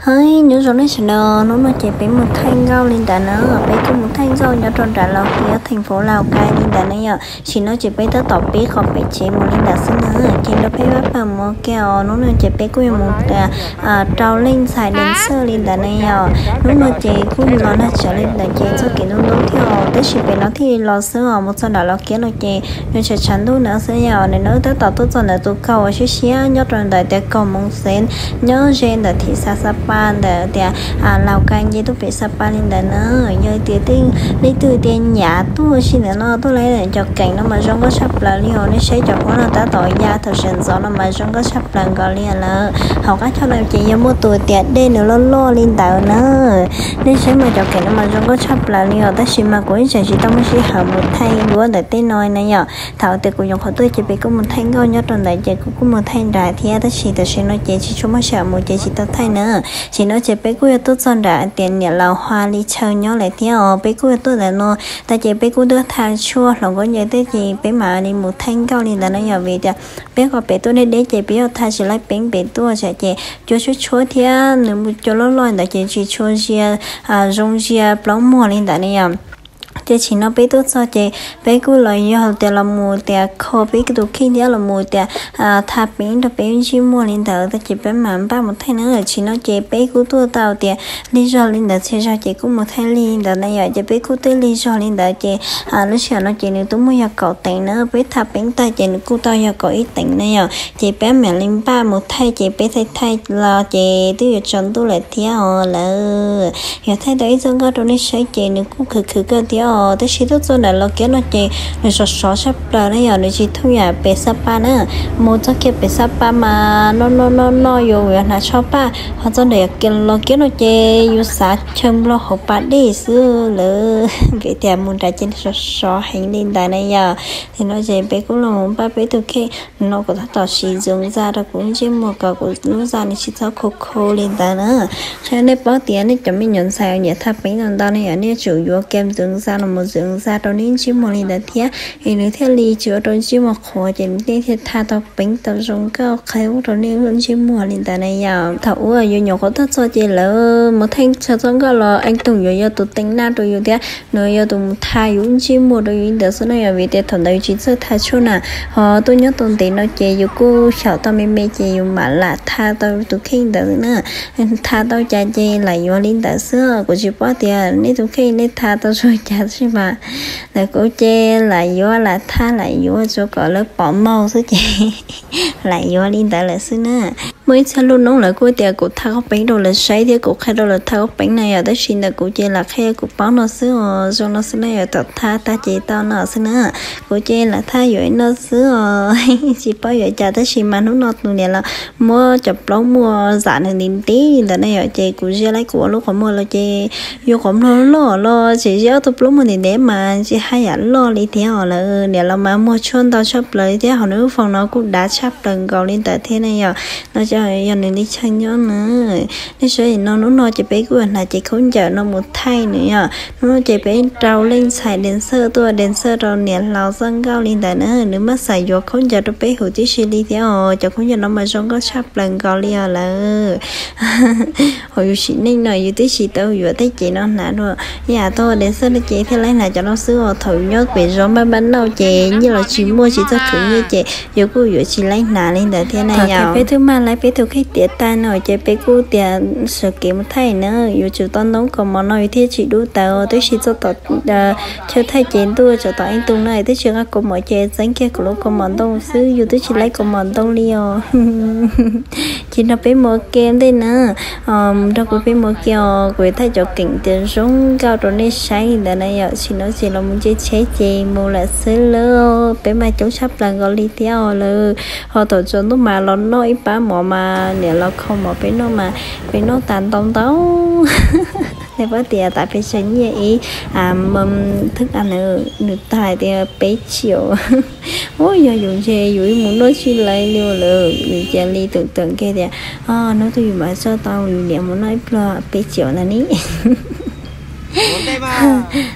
Nyob zoo nej sawv daws, hnub no ces peb mus thaij nkauj li ntawd na, peb kuj mus thaij nkauj nyob rau nram Laus Kiab theem fauv Laus Kais li ntawd na yom. Sim no ces peb tab tom pib qhov pem tsev mus li ntawd xwb na, ces nrog peb pab pawg mus ua ke os. Hnub no ces peb kuj yuav mus rau leej ntxhais dees xwb li ntawd na yom. Hnub no ces kuj los nag tsawv li ntawd ces txoj kev ntub ntub thiab os, tab sis pem no thiaj li los xwb os. Mus txog nram Laus Kiab no ces nws tshav tshav ntuj ntawd xwb yom. Nim no wb tab tom tuaj txog ntawm tus kaug uas siab siab nyob rau ntawm tias kaug Moos Xeev, nyob ze ntawm thim Xas Pas ntawm tias Laus Kais nce tuaj pem Xas Pas li ntawd na. Yog tias leej twg tias nyiam tuaj si ntawm no tuaj lawm, cov keem no mas zoo nkauj tshaj plaws li os. Nej saib cov huab no tab tom ya thaum sawv ntxov no mas zoo nkauj tshaj plaws nkaus li lawm. Hauv qab choj no ces yog muaj tus tias dej nws loj loj li ntawd na. Nej saib mas cov keem no mas zoo nkauj tshaj plaws li os, tab sis mas kuv ib tseem tsis tau muaj sij hawm mus thaij duab ntawm tej no na yom. Thaum tias kuv nyuam qhuav tuaj ces peb kuj mus thaij nkauj nyob rau ntawd ces kuv kuj mus thaij nrad thiab, tab sis tam sim no ces tsis tshua muaj sij hawm mus ces tsis tau thaij na. Sim no ces peb kuj yuav tuaj txog nram tias niam laus Hua Li Chaw nyob lawm thiab os. Peb kuj yuav tuaj ntawm no tas ces peb kuj tuaj thaij tshuaj hluas nkauj ncaws tej ces peb mam li mus thaij nkauj li ntawd na yom, vim tias peb qhov pem tuaj deb deb ces peb yuav thaij tsis laib peev pem tuaj tsam ces cua tshuab tshuab thiab nws mus cua loj loj ntawd ces tsis tshua zoo ntsia plaub muag li ntawd na yom. Ces sim no peb tuaj txog ces peb kuj los yog tias los mus tias kho peb tus kheej thiab los mus tias tha peev rau peb ntsej muag li ntawd tas ces peb mam npaj mus thaij na. Sim no ces peb kuj tuaj tau tias lig zog li ntawd, txhia zog ces kuj mus thaij lig ntawd na yom. Ces peb kuj twb lig zog li ntawd ces lub sij hawm no ces nws twb muaj yog kaum teev na, peb tha peev tag ces nws kuj tau yog kaum ib teev na yom. Ces peb mam li npaj mus thaij ces peb thaij thaij los ces twb yuav tsaus ntuj lawm thiab os lawm. Yog thaij tau ib txoj nkauj rau nej saib ces nws kuj khwv khwv kawg thiab os, tab sis tuaj txog nram Laus Kiab no ces nws sov sov tshaj plaws na yom, nws tsis thooj yam pem Xab Paj na. Mus txog kiag pem Xab Paj mas noj noj noj noj yuav yuav hnav tsho paj, ho txog nram Laus Kiab no ces yus xav chaw nplog hauv pas dej xwb lawm. Vim tias mus nrad ces sov sov heev li ntawd na yom. Ces no ces peb kuj los mus npaj peb tus kheej no, kuv tab tom siv ntxuav ntxa rau kuv ntsej muag kom kuv lub ntxa nws tsis txhob kho kho li ntawd na. Qhia nej paub tias nej cov me nyuam ntxhais uas nyiam tha peev ntau ntau ne yom, nej tsum yuav kem ntxuav ntxa los mus ntxuav ntxa rau nej ntsej muag li ntawd thiab, es nws thiaj li tsis ua rau ntsej muag qhuav ces nws thiaj tha tau peev tau zoo nkauj qhia rau nej ntsej muag li ntawd na yom. Thaum ub yuav nyuam qhuav tuaj txog ces lawv mus thaij txog txoj nkauj los Eej Toog yuav yog tus teev naj rau yus thiab nws yog tus mus tha yus ntsej muag rau yus li ntawd xwb na yom, vim tias thaum ntawd yus tsis txawj tha tshuaj na. Ho tuaj nyob tau ntev no ces yus kuj xyaum tau me me ces yus mam lam tha tau tus kheej ntawd na. Tha tau cas ces lam yuav li ntawd xwb, kuv tsis paub tias nej tus kheej nej tha tau zoo cas tab sis mas ntawm kuv ces lam yuav lam tha lam yuav tsuas kom lawv pom moo xwb ces lam yuav li ntawd lawm xwb na. Muaj ib txhia lub noob lawv kuj tias kuv tha qhov peev rau lawv saib thiab kuv qhia rau lawv tha qhov peev na yom, tab sis ntawm kuv ces lam qhia kuv paub no xwb os, zoo no xwb na yom, thaum tha tag ces tau no xwb na. Kuv ces lam tha yuav no xwb os, tsis paub yuav cas tab sis mas hnub no tus niam los muab cov plaub muag zam nws ntev ntev li ntawd na yom, ces kuv ziab laib kuv ua lub qhov muag los ces yus qhov muag loj los tseem ziab ob tug plaub muag ntev ntev mas tsis haj yam loj li thiab os lawm. Niam los mas muag tshuaj ntau tshaj plaws li thiab, ho nws lub foos no kuj dav tshaj plaws nkaus li ntawd thiab na yom. No ces yog nws li chaw nyob na. Nej saib no, hnub no ces peb kuj hnav cev khaub ncaws no mus thaij nws yom. Hnub no ces peb rau leej ntxhais dancer tuaj dancer rau niam laus txoj nkauj li ntawd na, nws maj xav yuav khaub ncaws rau peb hauv tib si li thiab os. Cov khaub ncaws no mas zoo nkauj tshaj plaws nkaus li os lawm. Ho yus sim neej no yus twb tsis tau yuav tej cev no hnav dua, yam tau dancer no ces thiaj laib hnav cov no xwb os. Thaum nyob pem zos npaj npaj nauj ces nyiaj los tsis muaj tsis txawj khwv nyiaj ces yus kuj yuav tsis laib hnav li ntawd thiab na yom. Peb twb maj laib peb tus kheej tiav tag no ces peb kuj tias sawv kev mus thaij na, yuav tsum tau ntoo kaus mom no yus thiaj tsis dub tawv, twb tsis txog tom chaw thaij cev ntuj tsam tom Eej Toog no twb tsis nqa kaus mom ces txeeb kiag kuv lub kaus mom ntoo xwb, yus twb tsis laib kaus mom ntoo li os. Ces nrog peb mus ua ke ntej na, nrog kuv peb mus ua ke os, kuv yuav thaij cov keem tias zoo nkauj rau nej saib li ntawd na yom. Sim no ces los mus nce tsheb ces mus lawm xwb lauj, peb mas coob tshaj plaws nkaus li thiab os lawm. Ho thaum tsaus ntuj mas los noj ib pab mov mas niam los kho mov peb noj mas peb noj tas ntau ntau. Nej paub tias tas peb tsev nyiaj ib thwb a nws tag hais tias peb triệu. Ub, yog yus ntshe yus ib mus noj tsis laib li lawm, yus cia li tưởng tượng kiag tias hnub twg yus mam coj tau yus niam mus noj ib pluag peb triệu ntawd ne.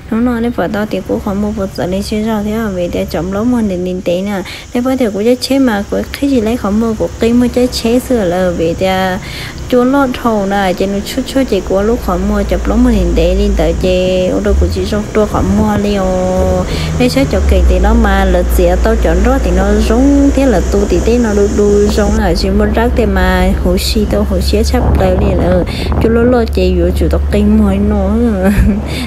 Hnub no nej pom tau tias kuv qhov muag puas txawv li tsheb zaug thiab vim tias cov nplaub muag ntev ntev na. Nej paub tias kuv caij tsheb mas kuv qhib tsis laib qhov muag, kuv qi muag caij tsheb xwb lawm vim tias Cua loj dhau na ces nws tshuaj tshuaj ces kuv ua lub qhov muag cov plaub muag ntev ntev li ntawd ces ua rau kuv tsis zoo rua qhov muag li os. Nej saib cov keem tim no mas lawv txiav tau cov nroj tim no zoo thiab lawv tu tim tej no du du zoo na, tsis muaj dab tiag mas huv si tau hauv siab tshaj plaws li lawm. Cua loj loj ces yuav tsum tau qi muag no.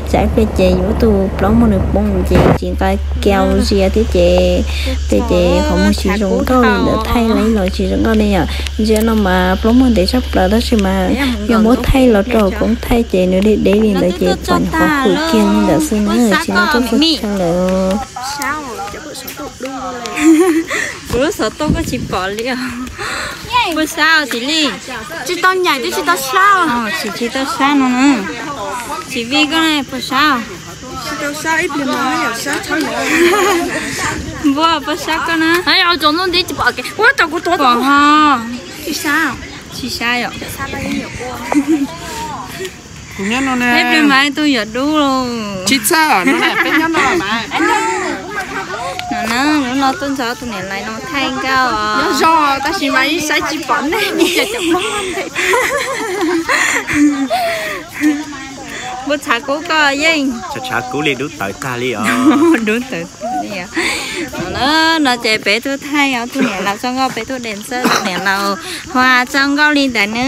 Tsam ib pliag ces yuav tus plaub muag nws poob ces tsis nqa kiau zias thiab ces, ces qhov muag tsis zoo nkauj li ntawd, thaij los tsis zoo nkauj ne yom. Ntsia no mas plaub muag ntev tshaj plaws tab sis mas yog muab thaij los rau koob thaij ces nws deb deb li ntawd ces pom nyuam qhuav hwm kiag li ntawd xwb na, tsis muaj txoj txhua chaw lawm. Kuv lub xov tooj koj tsis pom li os. Puas sab os Txiv Lis? Tsis tau nyaim twb tsis tau sab. Tsis, tsis tau sab no na. Tsis vij koj ne, puas sab? Npua, puas sab koj na? Ua rau kuv tuav pom ho. Tsis sab. Tsis sab yom. Kuv nyob no ne. Peb pliag mas tus yuav dub lauj. Tsis txawj no ne, peb nyob no mas. No na, lub no tuaj nrog tus niam lais no thaij nkauj. Nyob zoo tab sis mas ib saib tsis pom nej. Npua tshav kub koj yeej. Tshav kub li dub tawv tag li os. Dub tawv tag li os. No ces peb tuaj thaij ob tug niam laus txoj nkauj, peb tuaj de txoj niam laus hua txoj nkauj li ntawd na.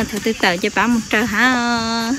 Thaum twg tawm ces pab mus raws hab.